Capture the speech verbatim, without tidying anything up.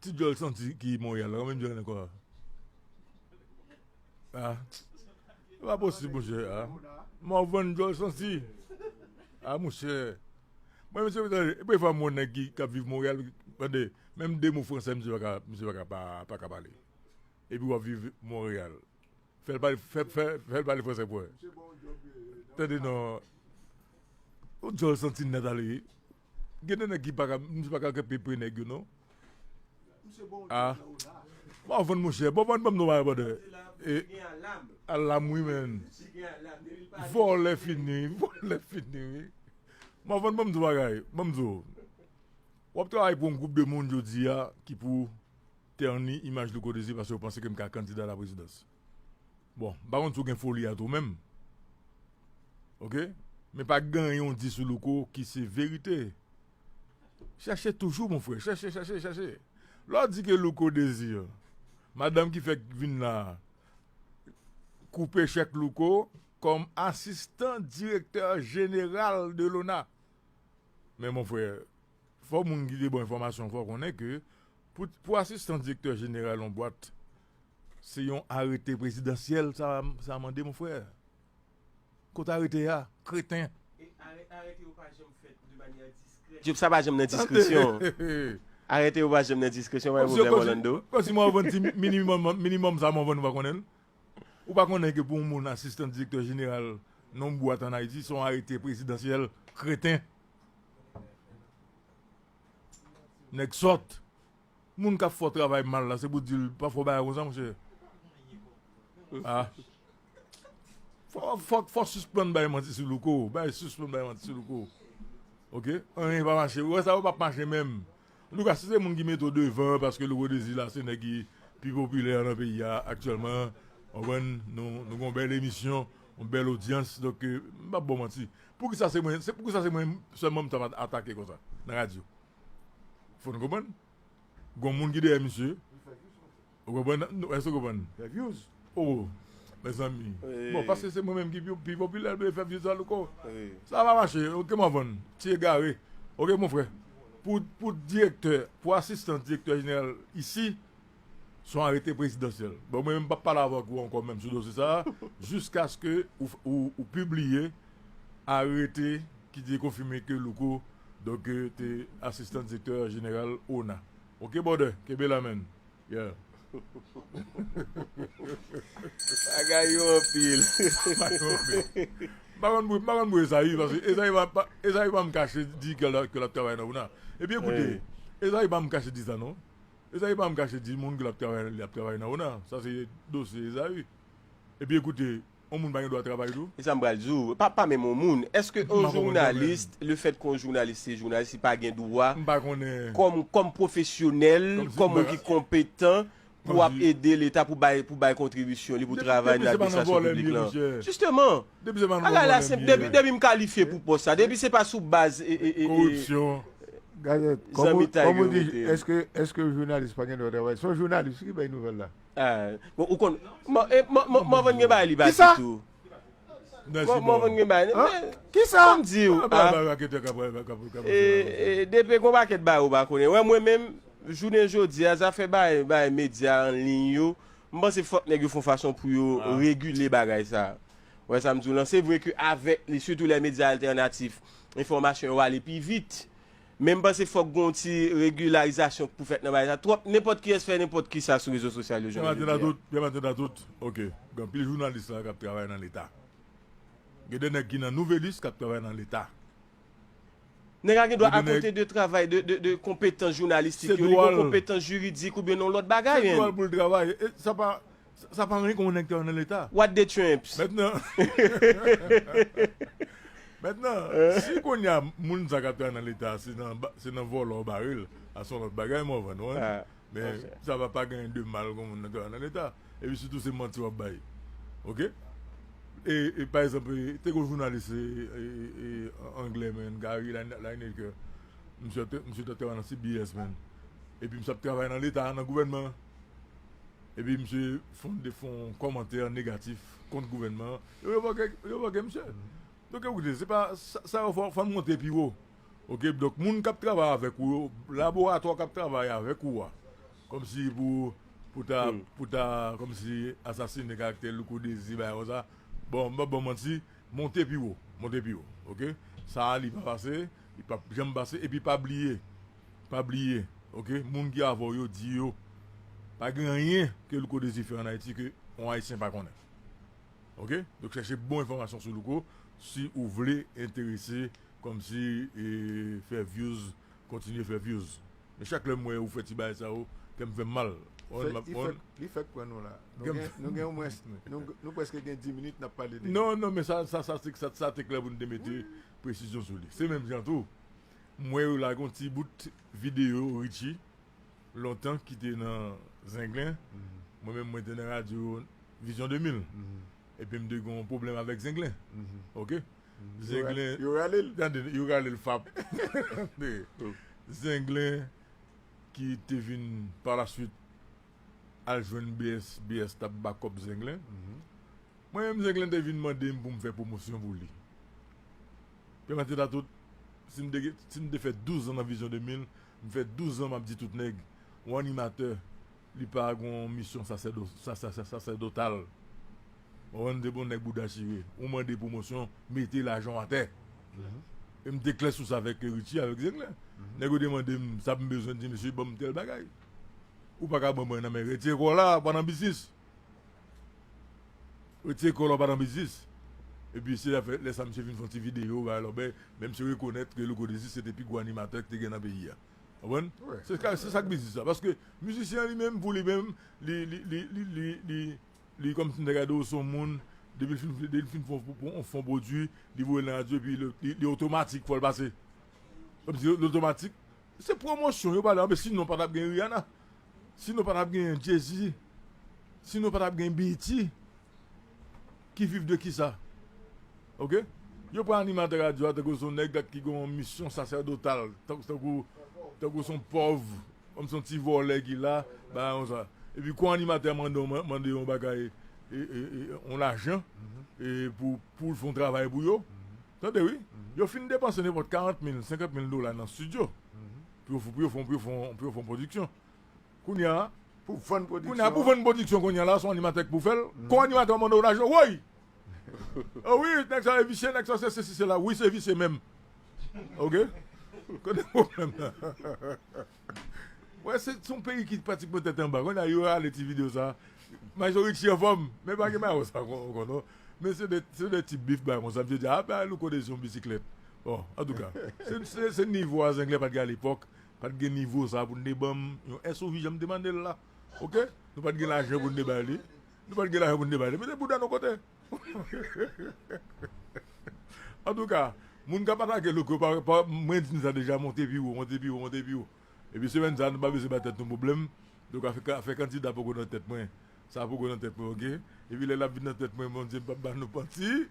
Ti djòl santi ki Monreyal la, konbyen djòl ankò a? Ah. Se pa posib, monchè. Ah. Morvan djòl santi. Ah, monchè. Mwen, mesye, tande, e premye fwa m wè nèg ki, k ap viv Monreyal, tande, menm de mo fransè, misye pa ka, misye pa ka, pa, pa ka pale. Epi w ap viv Monreyal. Fè l pale, fè, fè, fè l pale fransè pou wè. Tande non. Ou djòl santi nèt ale wi. Gen de nèg ki pa ka, misye pa ka kanpe pre nèg yo non. Ah. Bon, vann monchè. Bon, vann ban m non bagay brother. E, alam wi, men. Vòlè fini, vòlè fini wi. Bon, vann ban m di w bagay. Ban m di w. W ap travay pou yon gwoup de moun jodi a ki pou tèni imaj Louko Désir paske yo panse ke m ka kandida la prezidans. Bon, m pa konn si w gen foli a tou menm. Oke? Men pa gen anyen w di sou Louko ki se verite. Chèche toujou, mon frè. Chèche, chèche, chèche. Lè w di ke Louko Désir, madanm ki fèk vin la, koupe chèk Louko kòm asistan direktè jeneral de l'ona. Men mon frè, fò moun ki te ba w enfòmasyon, fò w konnen ke pou, pou asistan direktè jeneral yon bwat, se yon arete prezidansyèl sa, sa mande, mon frè. Kote arete a, kreten? E are-, arete yo pa janm fèt de manyè diskrè. Sa pa janm nan diskresyon. Arete yo pa janm nan diskresyon, pa gen pwoblèm, Orlando. Kòmsi Morvan di minimòm, minimòm sa Morvan ou pa konnen l? Ou pa konnen ke pou yon moun asistan direktè jeneral nan yon bwat ann Ayiti, se yon arete prezidansyèl kreten. Nèg sòt. Moun k ap fè w travay mal la, se pou di l pa fè w bagay konsa, monchè. Ah. Fò, fò, fò sispann bay manti sou Louko. Bay sispann bay manti sou Louko. Oke? Anyen pa mache. Ou wè sa yo p ap mache menm. Antouka, si se moun ki mete w devan, paske Louko Désir la, se nèg ki pi popilè nan peyi a aktyèlman. Ou konprann? Nou, nou gen yon bèl emisyon, yon bèl odyans. Donk, eh, m p ap ba w manti. Poukisa se mwen, se, poukisa se mwen sèlman m t ap atake konsa nan radyo? Fò n konprann. Gon moun ki dèyè misye. Ou konprann? Èske w konprann? Fè views. Oh, mezanmi. Bon, paske se mwen menm ki pi, pi popilè, l vle fè views a Louko. Sa pa mache. Oke, Morvan. Ti egare. Oke, mon frè. Pou, pou direktè, pou asistan direktè jeneral isi, se yon arete prezidansyèl. Bon, mwen menm, m p ap pale avèk ou ankò menm sou dosye sa a, jiskaske ou, ou, ou pibliye arete ki te konfime ke Louko, donk, eh, te asistan direktè jeneral ona. Oke, brother, kenbe la, man. Yeah. Bagay yo anpil. Bagay yo anpil. M pa konn pou, m pa konn pou Ezayi, paske Ezayi pa, pa, Ezayi pa m kache di ke l, ke l ap travay nan ona. Epi ekoute, Ezayi pa m kache di sa, non. Ezayi pa m kache di moun ke l ap travay, l ap travay nan ona. Sa se dosye Ezayi. Epi ekoute, yon moun pa gen dwa travay tou? E sa m pral di w. Pa, pa menm yon moun. Èske yon jounalis, lefètke yon jounalis se jounalis, li pa gen dwa, kòm, kòm pwofesyonèl, kòm moun ki konpetan, pou ap ede Leta pou bay, pou bay kontribisyon li, pou travay nan administrasyon piblik lan? Jisteman. Bagay la senp. Depi, depi m kalifye pou pòs sa, depi se pa sou baz e, e, e, e, koripsyon. Gazèt, kòman, kòman w di, èske, èske jounalis pa gen dwa travay? Se yon jounalis ki bay nouvèl la. Ah, bon, ou konn, Morvan gen bagay li pa di tou. Morvan gen bagay. Kisa? Kòm di w, ah, e, e, depi gon pakèt bagay ou pa konnen. Wè, mwen menm, jounen jodi a, zafè bay, bay medya an liy yo, m panse fòk nèg yo fè yon fason pou yo regile bagay sa. Wè sa m di w lan, se vre ke avèk li, sitou lè medya altènatif, enfòmasyon yo ale pi vit. Men m panse fòk gon ti regilarizasyon pou fèt nan bagay sa. Twòp, nenpòt kiyès fè nenpòt kisa sou rezo sosyal yo, jodi a. Pierre Martin Datout, Pierre Martin Datout, oke. Gen anpil jounalis la k ap travay nan Leta. Gen de nèg ki nan Nouvèlis k ap travay nan Leta. Nèg la gen dwa, akote de travay, de, de, de konpetans jounalistik yo, li gen konpetans jiridik oubyen yon lòt bagay. Se dwa l pou l travay. E sa pa, sa, sa pa anyen kòm yon nèg ki travay nan Leta. What the Trumps? Mentnan, mentnan, si kounye a, moun sa k ap travay nan Leta, se nan ba-, se nan vòlò bare l, a se yon lòt bagay, Morvan, wi. Men sa va pa gen de mal kòm moun nan travay nan Leta. Epi sitou se manti w ap bay. Oke? E, e pa egzanp, e, te gen yon jounalis, e, e, e, anglè, man, Gary Lane-, Lineker. Misye te, misye te travay nan C B S, man. Epi misye ap travay nan Leta, nan gouvènman an. Epi misye fè yon, fè yon kòmantè negatif kont gouvènman an. Yo revoke, yo revoke misye. Donk, ekoute, se pa sa, sa yo fò, fò n monte pi wo. Oke, donk, moun k ap travay avèk ou yo, laboratwa k ap travay avèk ou a, Kòmsi pou, pou ta, hmm, pou ta, kòmsi asasinen karaktè Louko Dezi, bagay konsa. Bon, m pa ba w manti, monte pi wo, monte pi wo, oke? Sa a, li pa pase, li p ap janm pase, epi pa bliye, pa bliye, oke? Moun ki avè w yo, di yo, pa gen anyen ke Louko Dezi fè ann Ayiti ke yon Ayisyen pa konnen. Oke? Donk, chèche bon enfòmasyon sou Louko si ou vle enterese, kòmsi, e, fè views, kontinye fè views. Men chak lè m wè ou fè ti bagay sa yo, kè m fè m mal. Li fèk pran nou la. Nou gen omwen, nou prèske gen dis minit n ap pale de li. Non, non, men sa, sa, sa, sa te klè pou n te mete presizyon sou li. Se menm jan tou. M wè yo lage yon ti bout videyo Richie lontan ki te nan Zenglen. Mwen menm, mwen te nan radyo Vizyon de mil. Epi m te gen yon pwoblèm avèk Zenglen. Oke? Zenglen. Yo rale l. Tande, yo rale l fap. Zenglen ki te vin pa la swit al jwenn B S, B S t ap bakòp Zenglen. Mwen menm, Zenglen te vin mande m pou m fè pwomosyon pou li. Pè Mateta tout, si m te, si m te fè douz an nan Vizyon de mil, m fè douz an m ap di tout nèg, yon animatè, li pa gon misyon sasèdo-, sa-, sa-, sa-, sasèdotal. Ou konprann, de bon nèg bouda chire. Ou mande pwomosyon, mete lajan w atè. E m te klè sou sa avèk Richie, avèk Zenglen. Nèg yo te mande m sa m bezwen, di, "Mesye, ban m tèl bagay." Ou pa ka ban mwen nan men, retire kò w la, pa nan biznis. Retire kò w la, pa nan biznis. Epi se lè sa misye vin fè yon ti videyo, bay lòbèy, men misye rekonèt ke Louko Dezi se te pi gwo animatè ki te gen nan peyi a. Konprann? Se sa k biznis la. Paske mizisyen an li menm, pou li menm, li, li, li, li, li, li, li kòmsi m ta gade w se yon moun, depi l fin, depi l fin fè yon, yon, yon pwodui, li voye l nan radyo, epi li, li, li otomatik, fò l pase. Kòmsi l otomatik. Se pwomosyon yo pale, anben sinon pa t ap gen Rihanna. Sinon pa t ap gen Jay-Z. Sinon pa t ap gen B E T. Ki viv de kisa? Oke? Yo pran animatè radyo a tankou se yon nèg ki gen yon misyon sasèdotal, tankou, tankou, tankou se yon pòv, kòm se yon ti vòlè ki la, bagay konsa. Epi kon animatè a mande yon, mande yon bagay, e, e, e, yon lajan, e, pou, pou l fè yon travay pou yo. Tande wi, yo fin depanse nenpòt karant mil, senkant mil dola nan estidyo pou yo, pou yo fè, pou yo fè, pou yo fè yon pwodiksyon. Kounye a, pou vann pwodiksyon, kounye a, pou vann pwodiksyon, kounye a la, se yon animatè ki pou fè l. Kon animatè a mande w lajan, woy! O wi, nèg sa e visye, nèg sa se sesi, se la. Wi, se visye menm. Oke? Kote pwoblèm nan? Wè, se, se yon peyi ki pratikman tèt anba. Kounye a, yo rale ti videyo sa. Majority anfòm, men pa gen bagay sa ankò non. Men se de, se de ti bif bagay konsa. Misye di, a, bagay Louko Dezi se yon bisiklèt. Bon, antouka, se, se, se nivo a Zenglen pa t gen alepòk. Pa t gen nivo sa pou n te ban m yon S O V jan m te mande l la. Oke? Nou pa t gen lajan pou n te bay li. Nou pa t gen lajan pou n te bay li. Mete bouda nou kote. Antouka, moun k ap atake Louko, pa, pa, mwen di n sa deja, monte pi wo, monte pi wo, monte pi wo. Epi semèn sa, nou pa bezwen bay tèt nou pwoblèm. Donk, afè, afè kandida poko nan tèt mwen. Sa poko nan tèt mwen, oke? Epi lè l ap vin nan tèt mwen, Bondye p ap ba nou manti.